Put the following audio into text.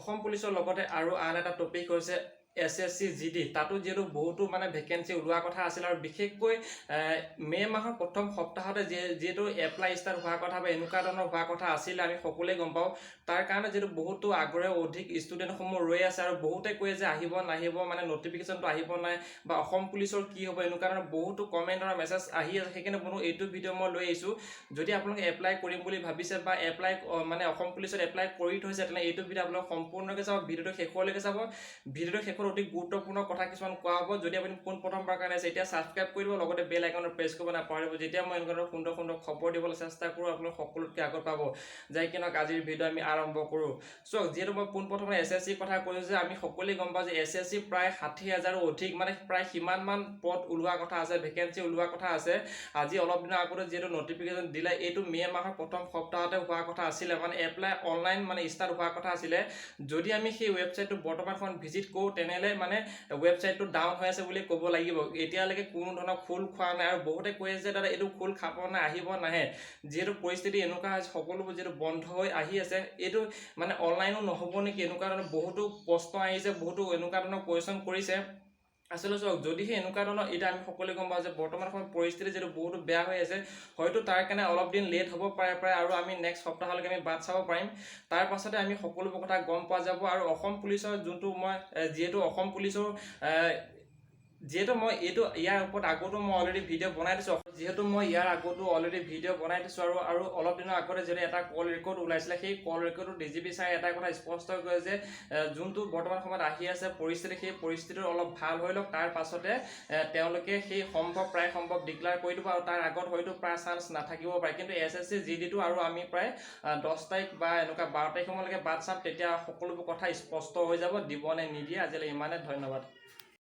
অসম পুলিচৰ লগতে আৰু আন এটা টপিক হৈছে এছএছচি জিডি। তাতো যিহেতু বহুতো মানে ভেকেঞ্চি ওলোৱা কথা আছিল আৰু বিশেষকৈ মে' মাহৰ প্ৰথম সপ্তাহতে যিহেতু এপ্লাই ষ্টাৰ্ট হোৱাৰ কথা বা এনেকুৱা ধৰণৰ হোৱা কথা আছিলে, আমি সকলোৱে গম পাওঁ। তাৰ কাৰণে যিহেতু বহুতো আগৰে অধিক ষ্টুডেণ্টসমূহ ৰৈ আছে আৰু বহুতে কয় যে আহিব নাহিব, মানে নটিফিকেশ্যনটো আহিব নাই বা অসম পুলিচৰ কি হ'ব, এনেকুৱা ধৰণৰ বহুতো কমেণ্ট আৰু মেছেজ আহি আছে। সেইকাৰণে বন্ধু, এইটো ভিডিঅ' মই লৈ আহিছোঁ। যদি আপোনালোকে এপ্লাই কৰিম বুলি ভাবিছে বা এপ্লাই মানে অসম পুলিচত এপ্লাই কৰি থৈছে, তেনে এইটো ভিডিঅ' আপোনালোকে সম্পূৰ্ণকৈ চাব, ভিডিঅ'টো শেষলৈকে চাব। ভিডিঅ'টো শেষত অতি গুৰুত্বপূৰ্ণ কথা কিছুমান কোৱা হ'ব। যদি আপুনি পোনপ্ৰথমবাৰ কাৰণে আছে, এতিয়া ছাবস্ক্ৰাইব কৰি দিব, লগতে বেল আইকনত প্ৰেছ কৰিব নাপাহৰিব। যেতিয়া মই এনেকুৱা ধৰণৰ সুন্দৰ সুন্দৰ খবৰ দিবলৈ চেষ্টা কৰোঁ, আপোনালোক সকলোতকৈ আগত পাব। যাই কিনক আজিৰ ভিডিঅ' আমি আৰম্ভ কৰোঁ। চাওক, যিহেতু মই পোনপ্ৰথমে এছএছচিৰ কথা কৈছোঁ যে আমি সকলোৱে গম পাওঁ যে এছএছচি প্ৰায় 60 হাজাৰো অধিক, মানে প্ৰায় সিমানমান পদ ওলোৱা কথা আছে, ভেকেঞ্চি ওলোৱা কথা আছে। আজি অলপ দিনৰ আগতে যিহেতু নটিফিকেশ্যন দিলে, এইটো মে' মাহৰ প্ৰথম সপ্তাহতে হোৱা কথা আছিলে, মানে এপ্লাই অনলাইন মানে ষ্টাৰ্ট হোৱা কথা আছিলে। যদি আমি সেই ৱেবছাইটটো বৰ্তমান সময়ত ভিজিট কৰোঁ, তেনেহ'লে মানে ৱেবছাইটটো ডাউন হৈ আছে বুলি ক'ব লাগিব। এতিয়ালৈকে কোনো ধৰণৰ খোল খোৱা নাই আৰু বহুতে কৈ আছে যে দাদা, এইটো খোল খাব নাই, আহিব নাহে। যিহেতু পৰিস্থিতি এনেকুৱা হৈছে, সকলোবোৰ যিহেতু বন্ধ হৈ আহি আছে, এইটো মানে অনলাইনো নহ'ব নেকি, এনেকুৱা ধৰণৰ বহুতো প্ৰশ্ন আহিছে, বহুতো এনেকুৱা ধৰণৰ কুৱেশ্যন কৰিছে। আচলতে চাওক, যদিহে এনেকুৱা ধৰণৰ, এতিয়া আমি সকলোৱে গম পাওঁ যে বৰ্তমান সময়ত পৰিস্থিতি যিহেতু বহুতো বেয়া হৈ আছে, হয়তো তাৰ কাৰণে অলপ দিন লেট হ'ব পাৰে প্ৰায় আৰু আমি নেক্সট সপ্তাহলৈকে আমি বাট চাব পাৰিম। তাৰ পাছতে আমি সকলোবোৰ কথা গম পোৱা যাব। আৰু অসম পুলিচৰ যোনটো মই যিহেতু অসম পুলিচৰ যিহেতু মই এইটো ইয়াৰ ওপৰত আগতো মই অলৰেডি ভিডিঅ' বনাই দিছোঁ, যিহেতু মই ইয়াৰ আগতো অলৰেডি ভিডিঅ' বনাই দিছোঁ আৰু অলপ দিনৰ আগতে যিহেতু এটা কল ৰেকৰ্ড ওলাইছিলে, সেই কল ৰেকৰ্ডত ডিজিপি ছাৰে এটা কথা স্পষ্ট কয় যে যোনটো বৰ্তমান সময়ত আহি আছে পৰিস্থিতি, সেই পৰিস্থিতিটো অলপ ভাল হৈ লওক, তাৰ পাছতে তেওঁলোকে সেই সম্ভৱ প্ৰায় সম্ভৱ ডিক্লেয়াৰ কৰি দিব আৰু তাৰ আগত হয়তো প্ৰায় চান্স নাথাকিব পাৰে। কিন্তু এছএছচি জিডিটো আৰু আমি প্ৰায় 10 তাৰিখ বা এনেকুৱা 12 তাৰিখলৈকে বাট চাম, তেতিয়া সকলোবোৰ কথা স্পষ্ট হৈ যাব, দিব নে নিদিয়ে। আজিলৈ ইমানে, ধন্যবাদ।